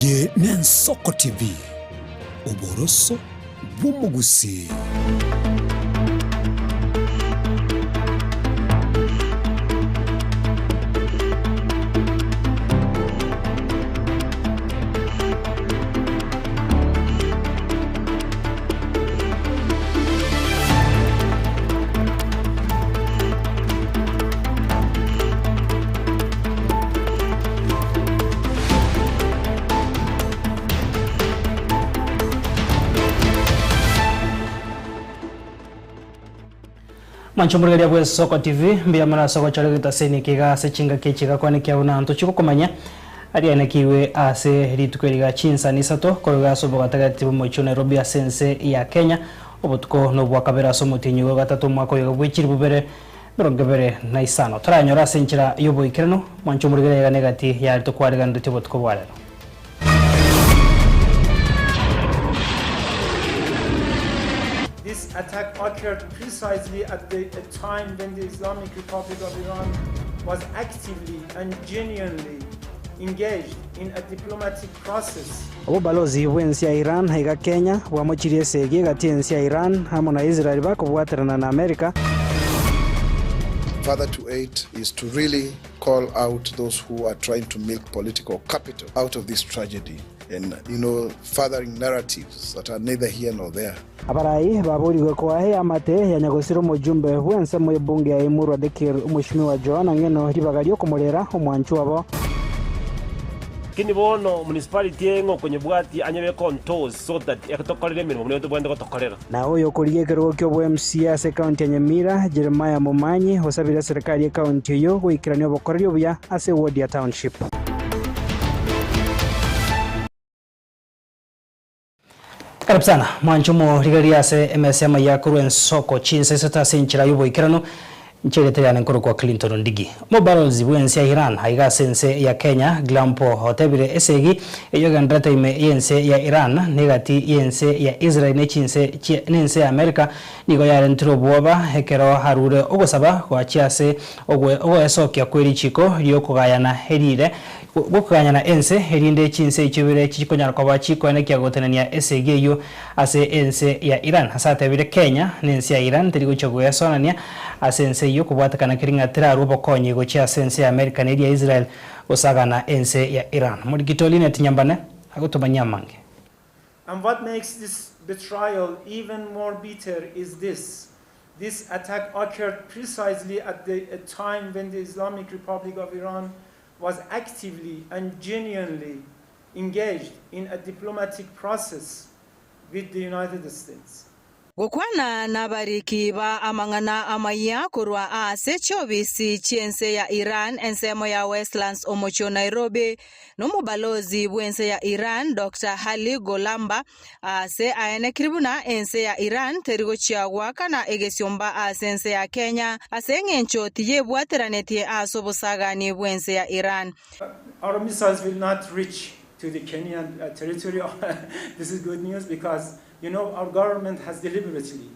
Eye n'Ensoko TV, oboroso bw'omogusii. Mwanche omorigereria bw'Esoko TV, mbuya mono ase ogochora egetaseni eke iga ase chingaki echi igakwana ekiagera buna ntochia gokomanya aria anekiwe ase rituko eri iga chinsani isato korwa iga ase obogatagati bw'omochie o Nairobi ase ense ya Kenya, obotuko nobwa kabere ase omotienyi oyo gatato omwaka oyo iga bwechiri bubere 25. Toranyore ase enchera y'oboikeranu, mwanche omorigereria iga negati y'aria tokwariganeretie obotuko bwa rero. This attack occurred precisely at the a time when the Islamic Republic of Iran was actively and genuinely engaged in a diplomatic process. Obobalozi bw'ense ya Iran aiga Kenya bwamochirie esegi egati y'ense ya Iran amo na Israel bakobwaterana na Amerika. Further to it is to really call out those who are trying to milk political capital out of this tragedy and you know furthering narratives that are neither here nor there. Abarai baborigwe koa eamate ya nyagosira omojumbe bw'ensemo y'ebunge ya Emurua Dikirr Omweshimiwa Joana Ng'eno ribaga ri'okomorera omwanchwa obo. Lakini bono municipality eye ng'a okonyebwatia anyebeke on toes so that etokorere emeremo buna tobwenerete gotokorera. Na oyokorigia ekerogo ki'obo MCA ase ekaunti ya Nyamira, Jeremiah Momanyi, osabire eserekari y'ekaunti eyio goikerania obokoreri obuya ase ewodi ya Township. Karibu sana mwanche omorigereria ase emesa y'amaiga korwa ensoko chinsa isato ase enchera y'oboikeranu. Inche erieta riane nkorokwa Clinton Ondigi. Omobalozi bw'ense ya Iran aiga ase ense ya Kenya Glampo otebire esegi eyio egendererete ime y'ense ya Iran negati y'ense ya Israel ne chinse chie nense ya America nigo yarentire obwoba ekero arure ogosaba goachia ase ogoesokia kwe richiko riokogayana erire Gokoganyana ense, erinde chinse echio ibere chikonyara koba chikoenekia gotenenia esegi eyio ase ense ya Iran. Ase atebire Kenya nense ya Iran teri gochia goesoanania ase ense eyio kobwatekana keri ng'a terarwe obokonyi gochia ase ense ya America na eria Israel gosagana ense ya Iran. Morikito Linet Nyambane agotomanyia amange. And what makes this betrayal even more bitter is this, This attack occurred precisely at the a time when the Islamic Republic of Iran was actively and genuinely engaged in a diplomatic process with the United States. Gokwana nabariki ba amang'ana amayia korwa aase chiobisi chi'ense ya Iran ensemo ya Westlands omochie o Nairobi, nomobalozi bw'ense ya Iran Doctor Ali Gholamba Aase aenekire buna ense ya Iran teri gochia goakana egesiomba ase ense ya Kenya ase engencho tiyebwateranetie ase obosagani bw'ense ya Iran. Our missiles will not reach to the Kenyan territory this is good news because you know our government has deliberately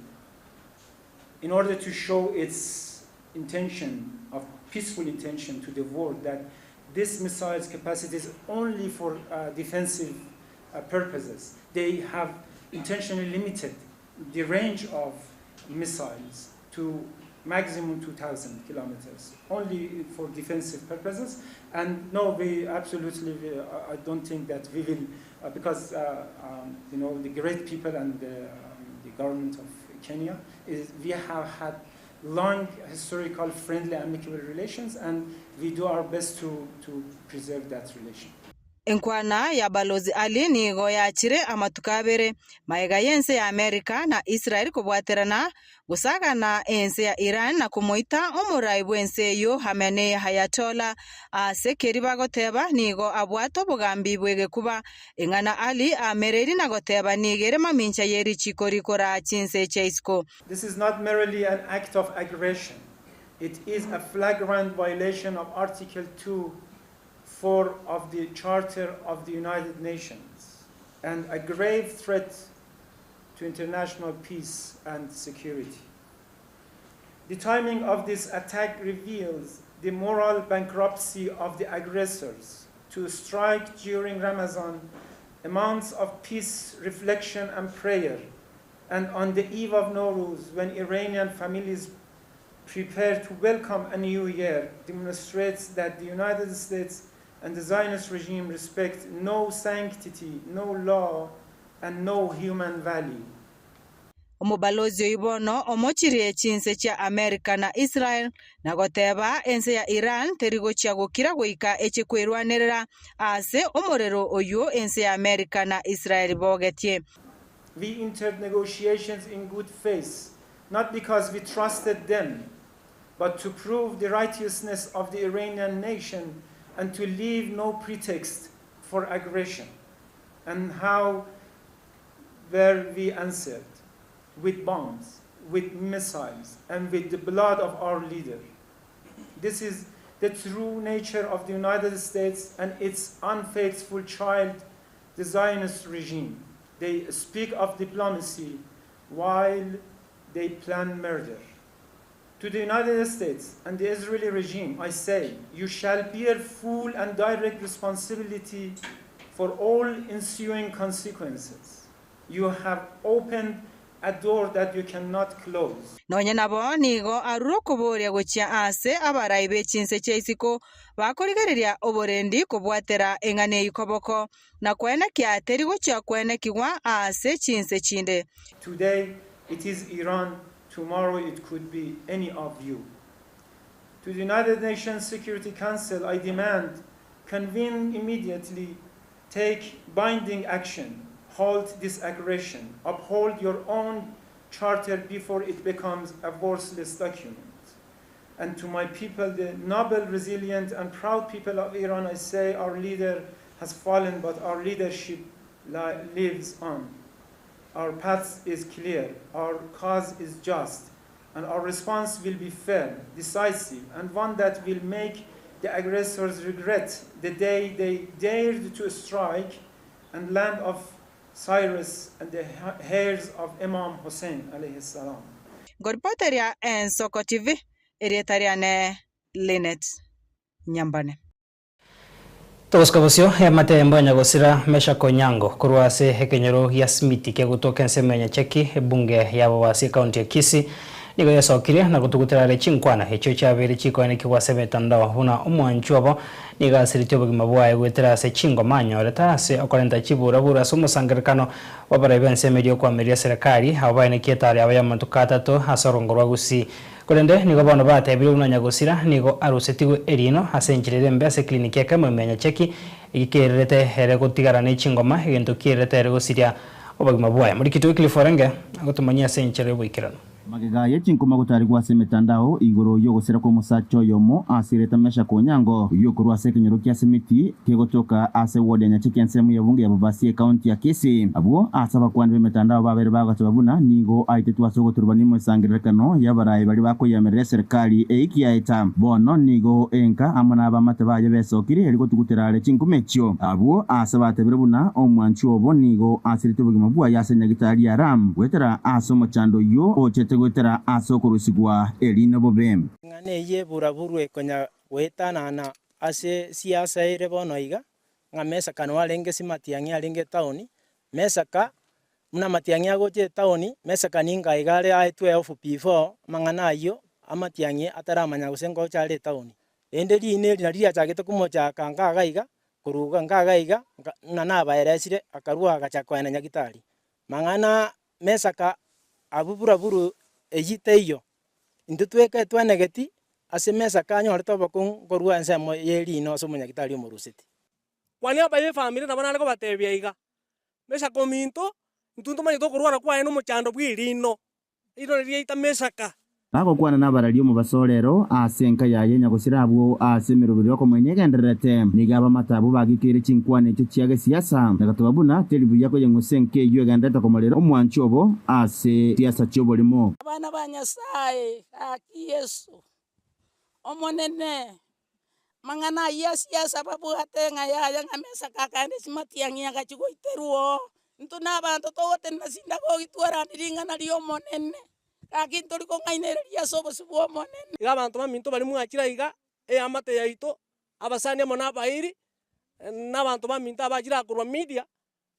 in order to show its intention of peaceful intention to the world that this missiles capacity is only for defensive purposes. They have intentionally limited the range of missiles to maximum 2,000 kilometers, only for defensive purposes. And no, we absolutely, we, I don't think that we will, because, you know, the great people and the government of Kenya, is we have had long historical, friendly, amicable relations, and we do our best to, to preserve that relation. Enkwana ya Balozi Ali nigo yachire amatuko abere, magega y'ense ya Amerika na Israel kobwaterana gosagana ense ya Iran na komoita omorai bw'ense eyio Khamenei Ayatollah ase keria bagoteba nigo abwate obogambi bw'egekuba. Eng'ana Ali aamereirie na goteba nigo ere mamincha ye richiko rikoraa chinse chia isiko. This is not merely an act of aggression, it is a flagrant violation of Article 2 4 of the Charter of the United Nations and a grave threat to international peace and security. The timing of this attack reveals the moral bankruptcy of the aggressors. to strike during Ramazan, a month of peace, reflection, and prayer, and on the eve of Nowruz, when Iranian families prepare to welcome a new year, demonstrates that the United States and the Zionist regime respect no sanctity, no law, and no human value. Omobalozi oyio bono omochirie chinse chia Amerika na Israel, na goteba ense ya Iran teri gochia gokira goika eche kwerwanerera ase omorero oyio ense ya Amerika na Israel bogetie. We entered negotiations in good faith, not because we trusted them, but to prove the righteousness of the Iranian nation and to leave no pretext for aggression. And how were we answered? With bombs, with missiles, and with the blood of our leader. This is the true nature of the United States and its unfaithful child, the Zionist regime. They speak of diplomacy while they plan murder. To the United States and the Israeli regime, I say, you shall bear full and direct responsibility for all ensuing consequences. You have opened a door that you cannot close. Nonya nabo nigo arure okoboria gochia aase abarai be chinse chia isiko bakorigereria oborendi kobwatera eng'ana eyio koboko, na koenekia teri gochia koenekigwa aase chinse chinde. Today it is Iran, tomorrow it could be any of you. To the United Nations Security Council I demand, convene immediately, take binding action, halt this aggression, uphold your own charter before it becomes a worthless document. And to my people, the noble, resilient, and proud people of Iran, I say our leader has fallen, but our leadership lives on. Our path is clear, our cause is just, and our response will be firm, decisive, and one that will make the aggressors regret the day they dared to strike and land of Cyrus and the heirs of Imam Hussein alayhi salam. Nkoripoteria Ensoko TV, erieta riane Linet Nyambane. Togosika bosio, eamate ya Mbanya gosira Meshack Onyango korwa ase ekenyoro gia Smiti kegotoka ensemo ya Nyacheki, ebunge ya Bobasi ekaunti ya Kisii, nigo yesokirie na gotugutera are chinkwana echio chiabeire chikoenekigwa ase emetandao buna omwanchwa obo nigo asiritie obogima bwaye goetera ase chingoma anyorete ase okorenta chiburaburu ase omosangererekano bw'abarai b'ensemo eria okoamereria eserekari abo baenekie etaro yabo y'amatuko atato ase orongo rwa Gusii. Korende nigo bono batebire buna nyagosira nigo arusetigwe erino ase enchera ere embe ase eclinic ekemo ime ya Nyacheki, eki kererete ere gotigara ne chingoma, egento kiererete ere gosiria obogima bwaye. Morikiti Wycliffe Orenge agotomanyia ase enchera y'oboikeranu. Magega ye chinkuma gotarigwa ase emetandao igoro y'ogosira kw'omosacha oyomo ase erieta Meshack Onyango, oyio okorwa ase ekenyoro kia Simiti kegotoka ase ward ya Nyacheki ensemo y'ebunge ya Bobasi ecounty ya Kisii. Abwo ase abakwani b'emetandao babere bagoteba buna nigo aitetwe ase ogoturubania emesangererekano y'abarai baria bakoyemerera eserekari eyio kiaeta. Bono nigo enka amo nabamate baye besokire erio gotugutera are chinkuma echio. Abwo ase batebire buna omwanchi obo nigo asirete obogima bwaye ase nyagitari ya Ram goetera ase omochando oyio ochete goetera ase okorusigwa erinde bobe. Eng'ana eyio eburaburwe konya goetanana ase siasa ere bono iga, ng'a Mesaka noo arenge ase matiang'i arenge etaoni, Mesaka buna amatiang'i agocha etaoni, Mesaka ninga iga are aetwe off before amang'ana ayio amatiang'i ataramanya gose ngocha are etaoni. Rende riina eri nario riachagete komochaka nka iga iga, korwa nka iga iga, buna nabaeresire akarwa agacha koenda nyagitari. Mang'ana Mesaka abwo buraburu eyio teiyo, intwe tweka twenegeti ase Mesaka anyorete obokong'u korwa ensemo ye riino ase omonyagitari omoruseti. Kwania abaye efamiri nabo nare kobatebia iga, Mesaka ominto, intwe ntomanyete okorwara kwaye nomochando bw'erino, Riino riaita Mesaka. Bagokwana nabararia omobaso o rero ase enka yaye nyagosira abwo ase emeroberi y'okomoenia egendererete. Nigo abamate abwo bagikeire chinkwana echio chia gesiasa, na gatoba buna teri buya koyeng'usa enka eyio egendererete komorera omwanchi obo ase siasa chi'oborimo. Abana ba Nyasae, gaki Yeso, Omonene, amang'ana ayio a siasa babwate ng'a yaya ng'a Mesaka akaenda esimatiang'i agachia goiterwa oo, intwe na abanto togotenena sindagogi twaranie ring'ana ri'Omonene, gaki ntori kong'ainereria ase obosio bw'Omonene. Iga abanto baminto baria mwachire aiga, eamate yaito, abasani amo nabairi. na abanto baminto abachire aa korwa media,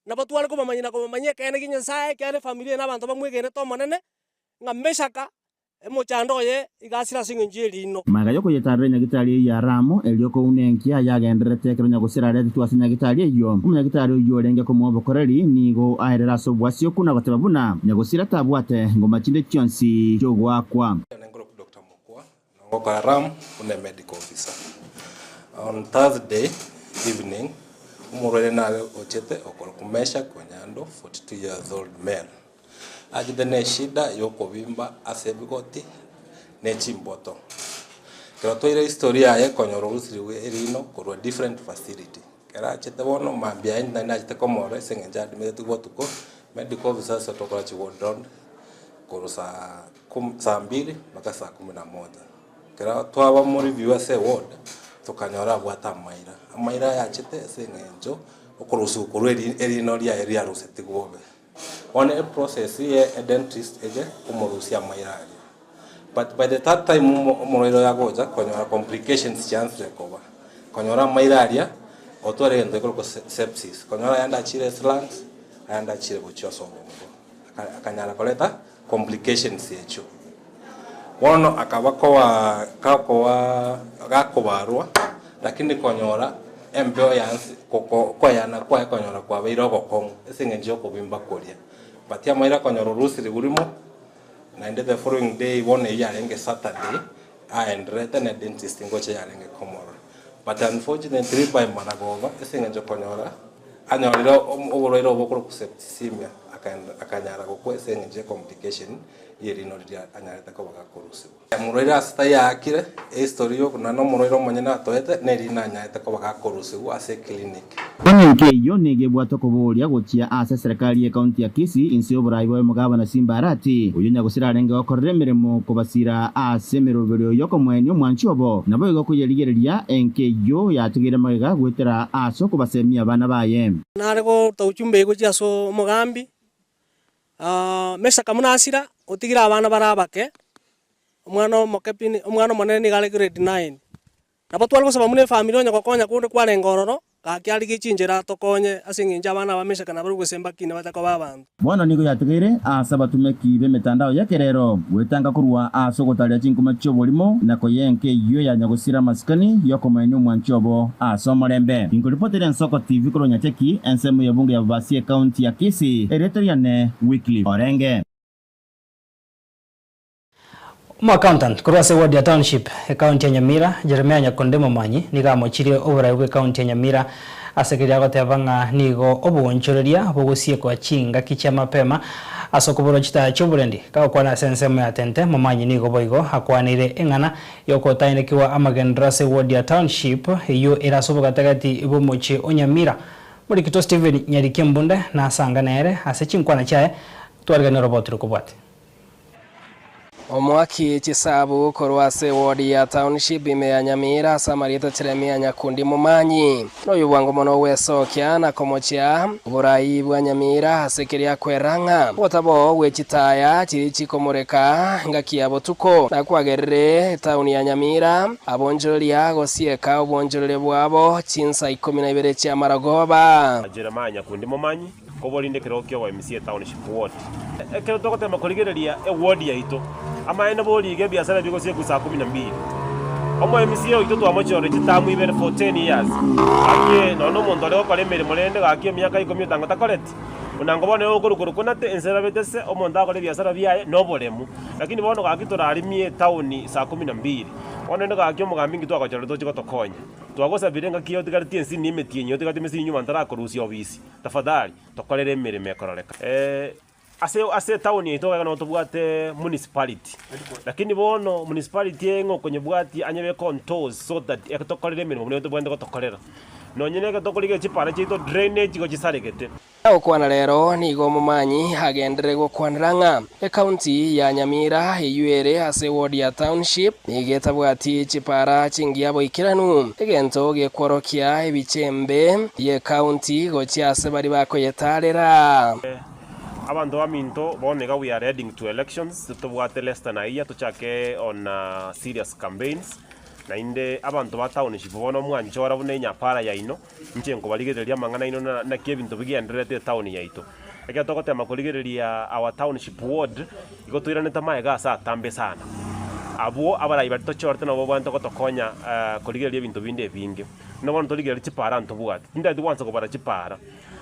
nabo tware kobamanyia na kobamanyia ekeene kia Nyasaye ekiagera efamiri eye na abanto bamwegenete Omonene, ng'a Meshaka Emochando oye iga asire ase engencho y'eriino. Magega y'okoyetarera enyagitari eyio ya Ramu, erio kouna enkia yagendererete ekero nyagusira aretetwe ase enyagitari eyio. Omonyagitari oyio orenge komoa obokoreri nigo aerera ase obwasioku na goteba buna nyagusira tabwate ngoma chinde chionsi chi'ogoakwa. Dr. Mokua nogokora Ram buna medical officer. On Thursday evening, omorwaire nare ochete okorokwa Meshack Onyando, 42 years old male. Achete neshida yokobimba ase ebigoti ne chimboto. Ekero toire history yaye konyora orusirigwe erino korwa different facility. Ekero achete bono mambia aye naende nachete komorora ase eng'encho admitted botuko, medical officers tokora chi ward round korwa saa kumi saa mbili mpaka saa kumi na moja. Ekero twaba mo review ase eward, tokanyora abwate amaira. Amaira aya achete ase eng'encho okorusiwa korwa eri erino riaye riarusetigwe bobe. Bono eprocess ye edentist eye komorusia amaira aria. But by the third time omo omorwaire oyo agocha konyora complications chiansire koba. Konyora amaira aria otware egento gekorokwa se sepsis. Konyora ayande achire ase lungs, ayande achire gochia ase obongo. Aka akanyara koreta complications echio. Bono akaba koa gakoa gakobarwa, lakini konyora embeo yansi koko koyana kwaye konyora kwabeire ogokong'u ase eng'encho y'okobimba koria. But amaira konyora orusiri rimo, naende the following day bono eyio yarenge Saturday, aenderete ne dentist ngocha yarenge komorora. But unfortunately by maragoba ase eng'encho konyora anyorire oborwaire obo okorokwa septicemia akaenda akanyara gokwa ase eng'encho ye complication ye rino riria anyarete koba gakorusigwa. Omorwaire ase tayaakire ehistory yo buna nomorwaire omonyene atoete ne rino anyarete koba gakorusigwa ase eclinic. Bono enka eyio nigo ebwate okoboria gochia ase eserekari y'ekaunti ya Kisii inse y'oborai bwa omogabana Simba Arati, oyio nyagusira arenge gokorera emeremo kobasira ase emeroberio y'okomoenia omwanchi obo, naboigo koyerigereria enka eyio yatigaire magega goetera ase okobasemia abana baye. Nare goruta ujumbe eyio gochia ase omogambi, Mesaka buna asira, otigire abana bare abake, omwana omoke pi omwana omonene nigo are grade nine. Nabo tware gosaba buna efamiri onye gokonya konde kwarenge ororo, gaki arigie chinchera atokonye ase eng'encho abana aba Mesaka nabarabwo gose mbakine bacha koba abanto. Bono nigo yatigaire ase abatumeki b'emetandao y'ekerero gwetanga korwa ase ogotaria chinkuma chi'oborimo na koyenka eyio ya nyagosira amasikani y'okomoenia omwanchi obo ase omorembe. Inkoripotera Ensoko TV korwa Nyacheki, ensemo y'ebunge ya Bobasi ekaunti ya Kisii, erieta riane Wycliffe Orenge. Omoaccountant korwa ase ward ya Township, ekaunti ya Nyamira, Jeremiah Nyakonde Momanyi nigo amochirie oborai bw'ekaunti ya Nyamira ase keria agoteba ng'a nigo oboonchoreria bogosiekwa chingaki chia mapema ase okoborwa chitaya chi'oborendi. Kagokwana ase ensemo ya Tente, Momanyi nigo boigo akwaneire eng'ana yokotaenekiwa amagenderero ase ward ya Township eyio ere ase obogatagati bw'omochie o Nyamira. Morikito Stephen Nyarikia Mbunde nasanga nere ase chinkwana chiaye twariganie oroboti rokobwatia. Omoaki chisabu korwa ase eward ya Township ime ya Nyamira ase amarieta Jeremia Nyakundi Momanyi noyo bwango mono gwesokia na komochia oborai bwa Nyamira ase keria kwera ng'a ogotaba gwe chitaya chiria chikomoreka ngaki ya botuko na kwagerire etauni ya Nyamira abonchoreria gosieka obonchoreria bwabo chinsa ikomi na ibere chi'amarogoba. Jeremiah Nyakundi Momanyi. Koborinde ekerogo ki'obo MC etownship ward. Ekero togotema korigereria eward yaito, amaene boriige ebiasara bigosiekwa saa kumi na mbili. Omo MC oito twamochorire chitamu ibere for ten years. Gaki nonya omonto ore gokora emeremo rende gaki emiaka ikomi otango takoreti. Buna ngo bono okorwa korwa konate ense erabete se omonto agokora ebiasara biaye noboremu. Lakini bono gaki torarimie etown saa kumi na mbili. Bono rende gaki omogambi inki twagochorire toche gotokonya. Twagosabire engaki eye otigaretie ensini emetienyi otigaretie emesini nyuma ntarakorusia obisi. Tafadhali, tokorere emeremo ekororeka. Ase ase etown yaito iga nabo tobwate municipality, lakini bono municipality eye ng'a okonyebwatia anyebeke on toes so that etokorere emeremo buna tobwenerete gotokorera. Nonye na ekero tokorigereria chipara chiaito drainage igo chisaregete. Gokwana rero nigo omomanyi agenderere gokwanera ng'a ekaunti ya Nyamira eyio ere ase eward ya Township nigo etabwati chipara chingiya boikeranu, egento gekworokia ebichembe bi'ekaunti gochia ase baria bakoyetarera. Abanto baminto bono iga we are heading to elections, tobwate less than a year tochake on serious campaigns. Naende abanto ba township bono mwanchora buna enyapara yaino, inche nkobarigereria amang'ana aino na naki ebinto bigendererete etown yaito. Ekero togotema korigereria our township ward, igo toiranete amaega ase atambe sana. Abwo abarai baria tochorete nabo babwenerete gotokonya korigereria ebinto binde ebinge. Buna bono torigereria chipara ntobwate, tintageti gwansa kobara chipara,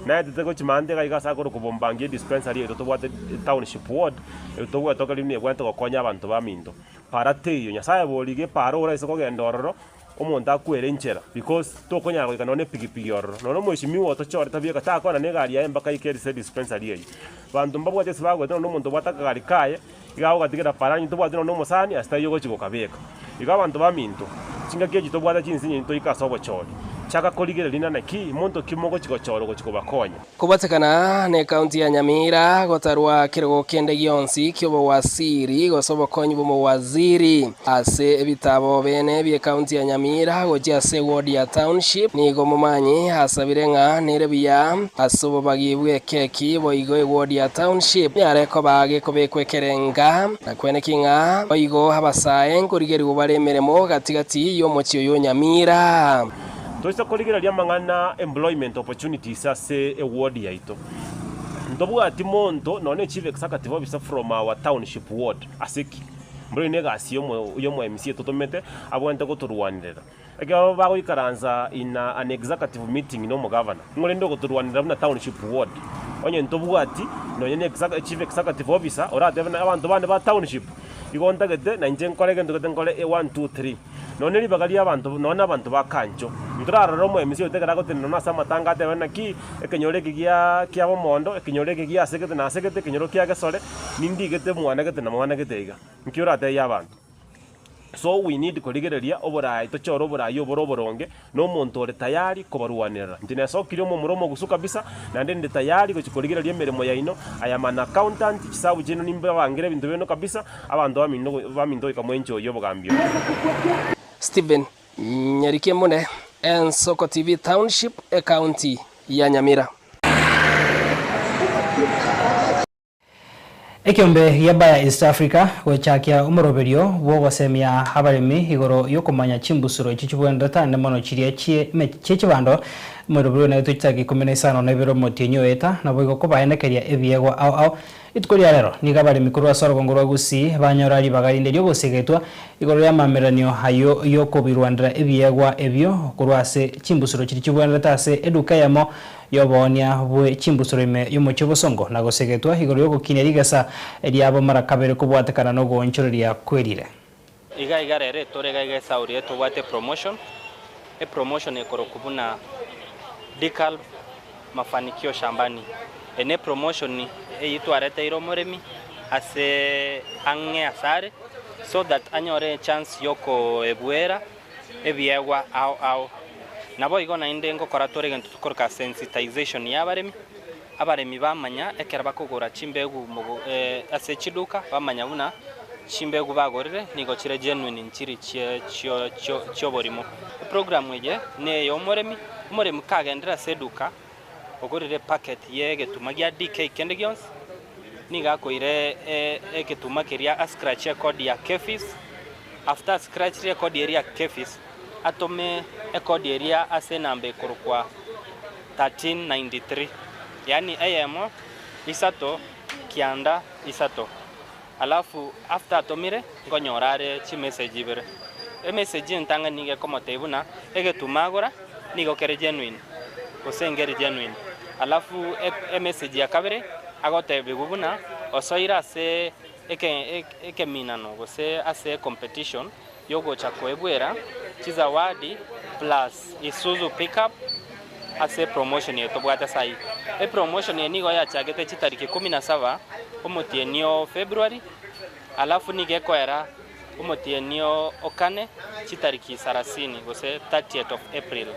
Naetete gochia maate iga iga ase akorokwa Bombangi edispensary yaito tobwate etownship ward, eye tobwate tokeri buna ebwenerete gokonya abanto baminto. Para teiyo, Nyasaye borigia epara oraise kogenda ororo, omonto akwere enchera because tokonyara goika nonye na epigipigi ororo. Nonye omweshimiwa otochorete bieka takwana na egari yaye mpaka aike ase edispensary eywo. Banto mbabwati ase bagoeta nonye omonto obwate akagari kaye, iga agogatigera para onye tobwati nonye na omosani ase taiyo ogochi gokabeka. Igo abanto baminto, chingaki echi tobwate chinsinyo toike ase obochori. Chaka korigereria ng'a naki monto ki mogochi gochora ogochi kobakonya. Kobatekana nekaunti ya Nyamira gotarwa kerogo kende gionsi ki'obowasiri gose obokonyi bw'omowaziri ase ebitabo bene bi'ekaunti ya Nyamira gochia ase eward ya Township nigo Momanyi asabire ng'a nere buya ase obobagi bw'ekeki boigo eward ya Township nyare koba gekobekwa ekerenga na kweneki ng'a boigo abasae nkorigerigwa bare emeremo gati gati y'omochie oyo o Nyamira. Toise korigereria amang'ana employment opportunities ase eward yaito, ntobwati monto nonya ne chief executive officer from our township ward ase ki? Mboro eye negasi yomo yomo MC etotomete abwenerete gotorwanerera. Ekero bagoikaransa in an executive meeting na omogavana, nigo rende ogotorwanerera buna township ward. Onye ntobwati nonya ne chief executive officer oratebe na abanto bande ba township, igo ntagete na inche nkore egento gete nkore one, two, three. Nonya ne ribaga ri'abanto, nonya nabanto ba kancho. Ntorarore omoemisi oito ekero agotenena nonya ase amatanga atebe naki, ekenyoro eke gia kia bomondo, ekenyoro eke gia asegete na asegete, ekenyoro kia gesore, nindigete mwana gete na mwana gete iga. Nki oratebie abanto? So we need korigereria oboraai, tochore oboraai obore oboronge, na omonto ore tayari kobarwanerera. Inche nesokirie omomura omogusu kabisa, naende ninde tayari gochia korigereria emeremo yaino, I am an accountant, chisabu chiaino nimbabangere ebinto biaino kabisa, abanto bamino baminto goika mwenchoyie obogambi obo. Stephen Nyarike Mune, Ensoko TV Township, Ecounty ya Nyamira. Ekeombe gia Bayer East Africa gochakia omoroberio bw'ogosemia abaremi igoro y'okomanya chimbusuro echio chibwenerete ande mono chiria chie chibando. Omoroberio oyo naetwe chitaki ikomi na isano na ibere omotienyi oeta, naboigo kobaenekeria ebiegwa ao ao. Rituko ria rero nigo abaremi korwa ase orogongo rwa Gusii banyora ribaga rinde ri'ogosegetwa igoro y'amameranio ayio y'okobirwanera ebiegwa ebio korwa ase chimbusuro chiria chibwenerete ase eduka eyemo y'oboonia bwe chimbusuro ime y'omochie obosongo, na gosegetwa igoro y'ogokinia rigesa riabo mara kabere kobwatekana nogoonchoreria kwerire. Iga iga rero etore iga iga esauri eye tobwate epromotion, epromotion ekorokwa buna Dekalb Mafanikio Shambani. Eye ne epromotion eyio twareteire omoremi ase ang'e asare so that anyore echance yokoebuera ebiegwa ao ao. Naboigo naende ngokora tore egento tokoroka sensitization ya abaremi, abaremi bamanya ekero bakogora chimbegu mogo ase chiduka bamanya buna chimbegu bagorire nigo chire genuine nchiri chie chio chio chioborimo. Eprogram eye ne eya omoremi, omoremi kagendire ase eduka ogorire epacket ye egetuma gia DK kende gionsi, nigo akoira egetuma keria a scratch ecode ya KEPHIS, after a scratchire ecode eria ya KEPHIS, atome ecode eria ase enamba ekorokwa 1393, yaani eyemo, isato, kianda, isato. Alafu after atomire, nkonyora are chimessage ibere. Emessage entang'ani nigo ekomotebia buna egetuma agora nigo kere genuine gose nkeri genuine. Alafu emessage ya kabere agotebiwa buna osoire ase eke ekeminano gose ase ecompetition yogocha koebwera chizawadi plus Isuzu pickup ase epromotion eye tobwate saii. Epromotion eye nigo yachagete chitariki kumi na saba omotienyi o February alafu nigo ekoera omotienyi o kane chitariki sarasini gose 30th of April.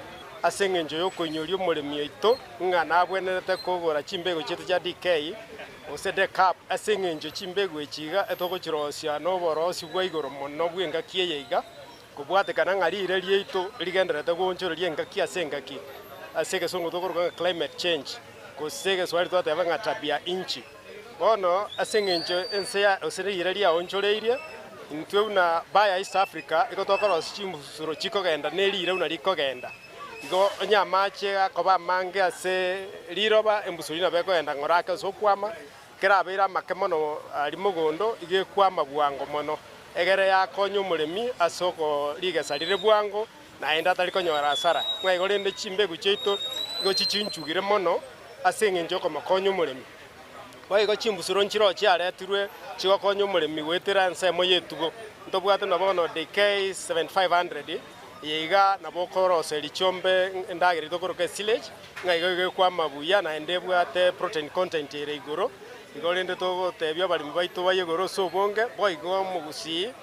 Ase engencho y'okoinyoria omoremi oito ng'a nabwenerete kogora chimbego chiaito chia DK, gose Decap, ase engencho chimbego echi iga etogochirosia noborosi bwa igoro mono bw'engaki eye iga, kobwatekana ng'a riire riaito rigendererete goonchoreria engaki ase engaki, ase egesongo tokoroka ng'a climate change, gose egeswahili twateba ng'a tabia inchi. Bono ase engencho ense ya gose riire riaonchoreirie, Intwe buna Bayer East Africa igo tokorosia chimbusuro chikogenda ne riire buna rikogenda. Igo onye amache akoba amange ase riroba, embusuro nabo ekogenda ng'ora ake ase okwama, kerabeire amake mono aria mogondo, igo ekwama bwango mono. Egere yakonya omoremi ase rigesa rire bwango, naende atari konyora hasara. Ng'a igo rende chimbegu chiaito igo chichinchugire mono ase engencho y'okomokonya omoremi. Boigo chimbusuro nchiroo chiaretirwe chigokonya omoremi goetera ensemo y'etugo. Ntobwate na bono DK 7500 eye iga nabo okoroseria chiombe endagera eyio tokoroka esilage, ng'a igo igo ekwama buya naende ebwate protein content ere igoro. Igo rende togotebia abaremi baito bayegore ase obonge, boigo omogusii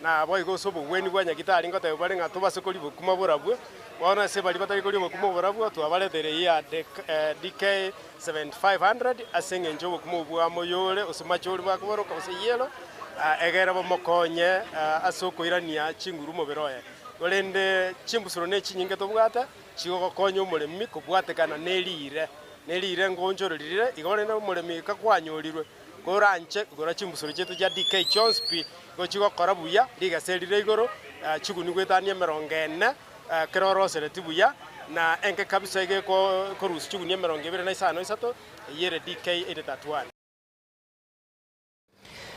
Naboigo ase obogwenia bwa Nyagitari ngotebia bare ng'a tobase koria obokima borabwo. Bono ase baria batari koria obokima oborabwo, twabareteire eyio ya DK 7500 ase engencho y'obokima obwo bwa moyore, gose machori bakoboroka, gose yellow, egere bamokonye ase okoirania chinguru omobere oye. Korende chimbusuro ne chinyinge tobwate, chigogokonya omoremi kobwatekana ne riire, ne riire ngonchoreri rire, igo rende omoremi kakwanyorirwe. Koranche igoro chimbusuro chiaito chia DK chionsi pi nigo chigokora buya, rigesa erire igoro, chiguni goetania 40 kera orosereti buya, na enke kabisa iga ekorusia chiguni 25, eyio ere DK 831.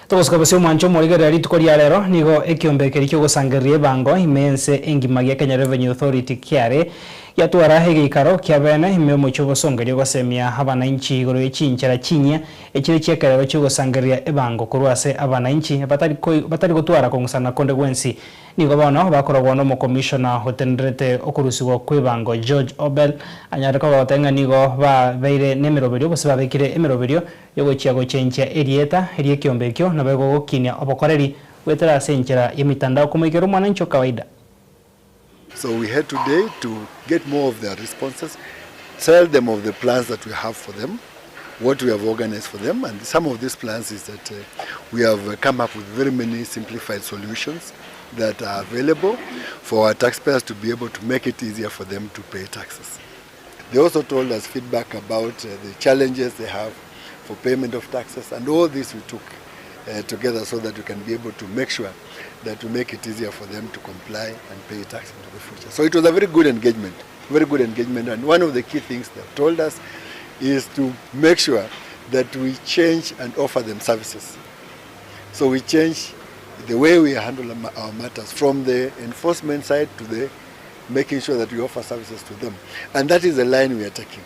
Togosuka bosio omwancho omorigereria rituko ria rero, nigo ekiombe keria kiogosangereria ebango ime y'ense engima gia Kenya Revenue Authority, KRA, giatwara egeikaro kia bene ime y'omochie obosongeria ogosemia abanainchi igoro ye chinchera chinyia Echire chi'ekerero chi'ogosangereria ebango korwa ase abanainchi batari batari gotwara kong'usana konde gwensi. Nigo bono bakorogwa n'omokomishona otenenerete okorusigwa kw'ebango George Obel anyare koba goteba ng'a nigo babeire nemeroberio gose babekire emeroberio yogochia gochenchia erieta ri'ekiombe ekio naboigo gokinia obokoreri goetera ase enchera y'emitandao komoikera omwananchi o kawaida. So we had today to get more of their responses, tell them of the plans that we have for them, what we have organized for them, and some of these plans is that uh, we have uh, come up with very many simplified solutions that are available for our taxpayers to be able to make it easier for them to pay taxes. They also told us feedback about uh, the challenges they have for payment of taxes and all this we took uh, together so that we can be able to make sure that we make it easier for them to comply and pay tax into the future. So it was a very good engagement, very good engagement. And one of the key things they've told us is to make sure that we change and offer them services. So we change the way we handle our matters from the enforcement side to the making sure that we offer services to them. And that is the line we are taking.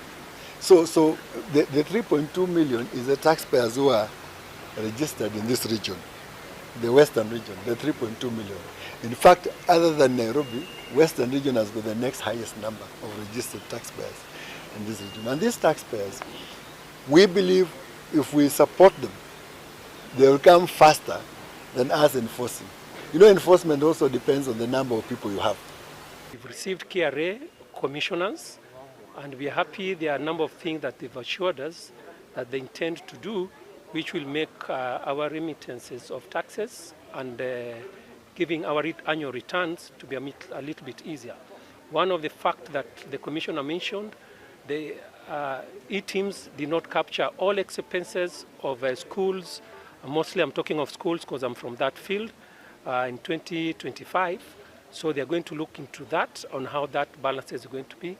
So, so the, the 3.2 million is the taxpayers who are registered in this region, the Western region, the 3.2 million. In fact, other than Nairobi, Western region has got the next highest number of registered taxpayers in this region. And these taxpayers, we believe if we support them, they will come faster than us enforcing. You know, enforcement also depends on the number of people you have. We've received KRA commissioners, and we are happy there are a number of things that they've assured us that they intend to do, which will make our remittances of taxes and giving our annual returns to be a, a little bit easier. One of the facts that the commissioner mentioned, the eTIMS did not capture all expenses of schools. Mostly I'm talking of schools because I'm from that field in 2025. So they're going to look into that on how that balance is going to be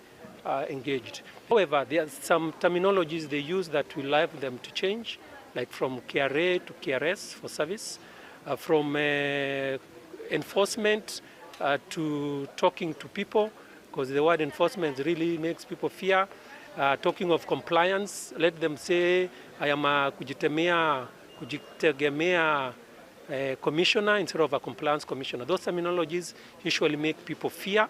engaged. However, there are some terminologies they use that will allow them to change, like from KRA to KRS for service, from enforcement to talking to people, because the word enforcement really makes people fear. Talking of compliance, let them say, I am a kujitemea, kujitegemea commissioner instead of a compliance commissioner. Those terminologies usually make people fear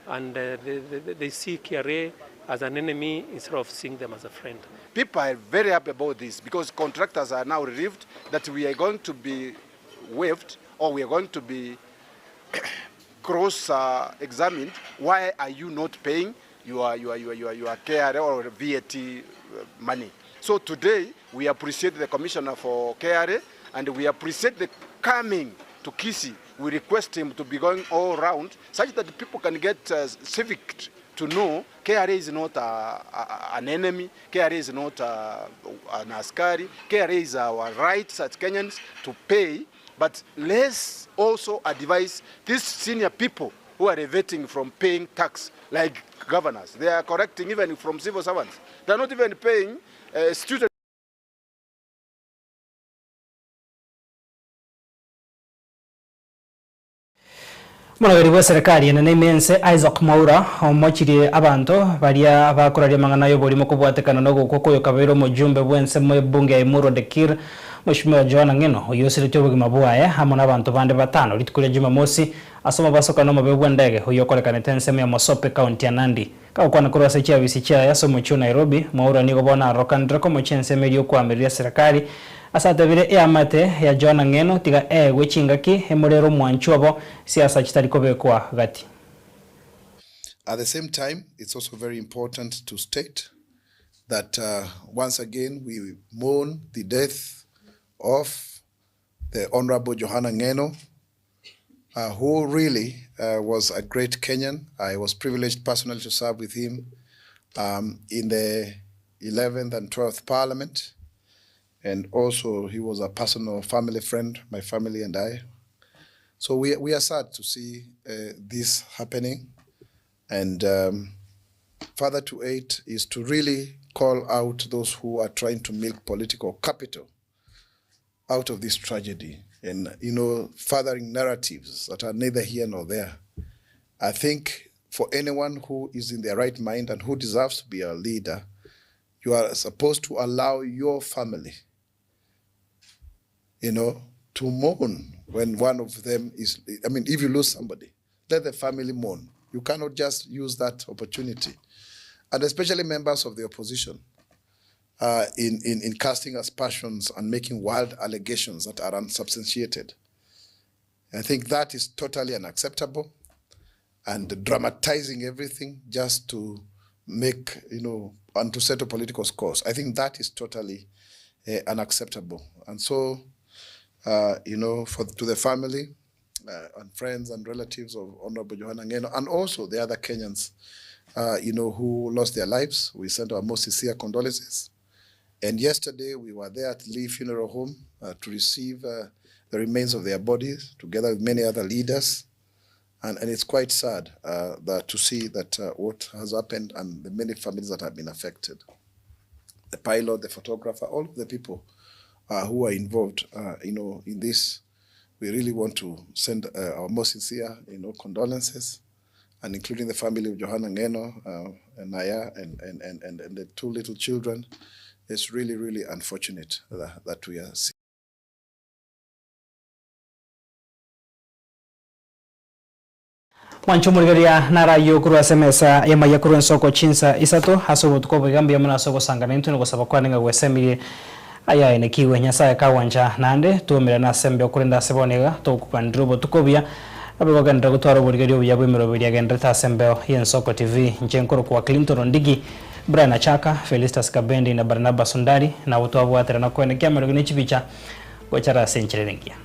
and they see KRA as an enemy instead of seeing them as a friend. People are very happy about this because contractors are now relieved that we are going to be waived or we are going to be cross-examined. Why are you not paying your KRA or VAT money? So today we appreciate the commissioner for KRA and we appreciate the coming to Kisii. We request him to be going all round such that people can get civic to know KRA is not an enemy, KRA is not an askari, KRA is our rights as Kenyans to pay But let's also advise these senior people who are evading from paying tax like governors. They are collecting even from civil servants. They are not even paying student. Omoragori bw'eserekari enene ime y'ense Isaac Mwaura omochirie abanto baria bakoraria amang'ana y'oborimo kobwatekana nogokwa kw'oyokabeire omojumbe bw'ensemo y'ebunge ya Emurua Dikirr Mweshimiwa Johana Ng'eno oyio osiretie obogima bwaye amo nabanto bande batano rituko ria Jumamosi ase omobasokano omobe bw'endege oyio okorekanete ensemo ya Mosop ekaunti ya Nandi. Kagokwana korwa ase chiabisi chiaye ase omochie o Nairobi, Mwaura nigo bono arokanire komochia ensemo eria okoamereria eserekari ase atebire eamate ya Johana Ng'eno tiga eegwe chingaki emorere omwanchwa obo siasa chitari kobekwa gati. At the same time, it's also very important to state that once again we mourn the death of the Honorable Johana Ng'eno, who really was a great Kenyan. I was privileged personally to serve with him in the 11th and 12th Parliament. And also he was a personal family friend, my family and I. So we, we are sad to see this happening. And further to it is to really call out those who are trying to milk political capital out of this tragedy and, you know, furthering narratives that are neither here nor there. I think for anyone who is in their right mind and who deserves to be a leader, you are supposed to allow your family, you know, to mourn when one of them is, I mean, if you lose somebody, let the family mourn. You cannot just use that opportunity. And especially members of the opposition in, in, in casting aspersions and making wild allegations that are unsubstantiated. I think that is totally unacceptable and dramatizing everything just to make, you know, and to settle political scores. I think that is totally unacceptable. And so, you know, for to the family and friends and relatives of Honorable Johana Ng'eno and also the other Kenyans, you know, who lost their lives, we send our most sincere condolences. And yesterday we were there at Lee Funeral Home to receive the remains of their bodies together with many other leaders. And, and it's quite sad that to see that what has happened and the many families that have been affected. The pilot, the photographer, all of the people who are involved, you know, in this, we really want to send our most sincere, you know, condolences, and including the family of Johana Ng'eno, and Naya, and, and, and, and, and the two little children. It's really, really unfortunate that, that we are seeing. Mwanche omorigereria narayio korwa ase emesa y'amaiga korwa ensoko chinsa isato ase obotuko oboiga mbuya mono ase ogosangana intwe na ogosaba kwane ng'a gwesemirie ayaenekigwe. Nyasae kagwancha naende twaumerane ase embeo korende ase bono iga togokwanera obotuko obuya abe gogenderera gotwara oborigereria obuya bw'emeroberi agendererete ase embeo y'ensoko TV. Inche nkorokwa Clinton Ondigi, Brian Achaka, Felistus Kabendi na Barnabas Ondari nabwo twabwaterana koenekia amariogi ne chibicha gochara ase enchera ere engiya.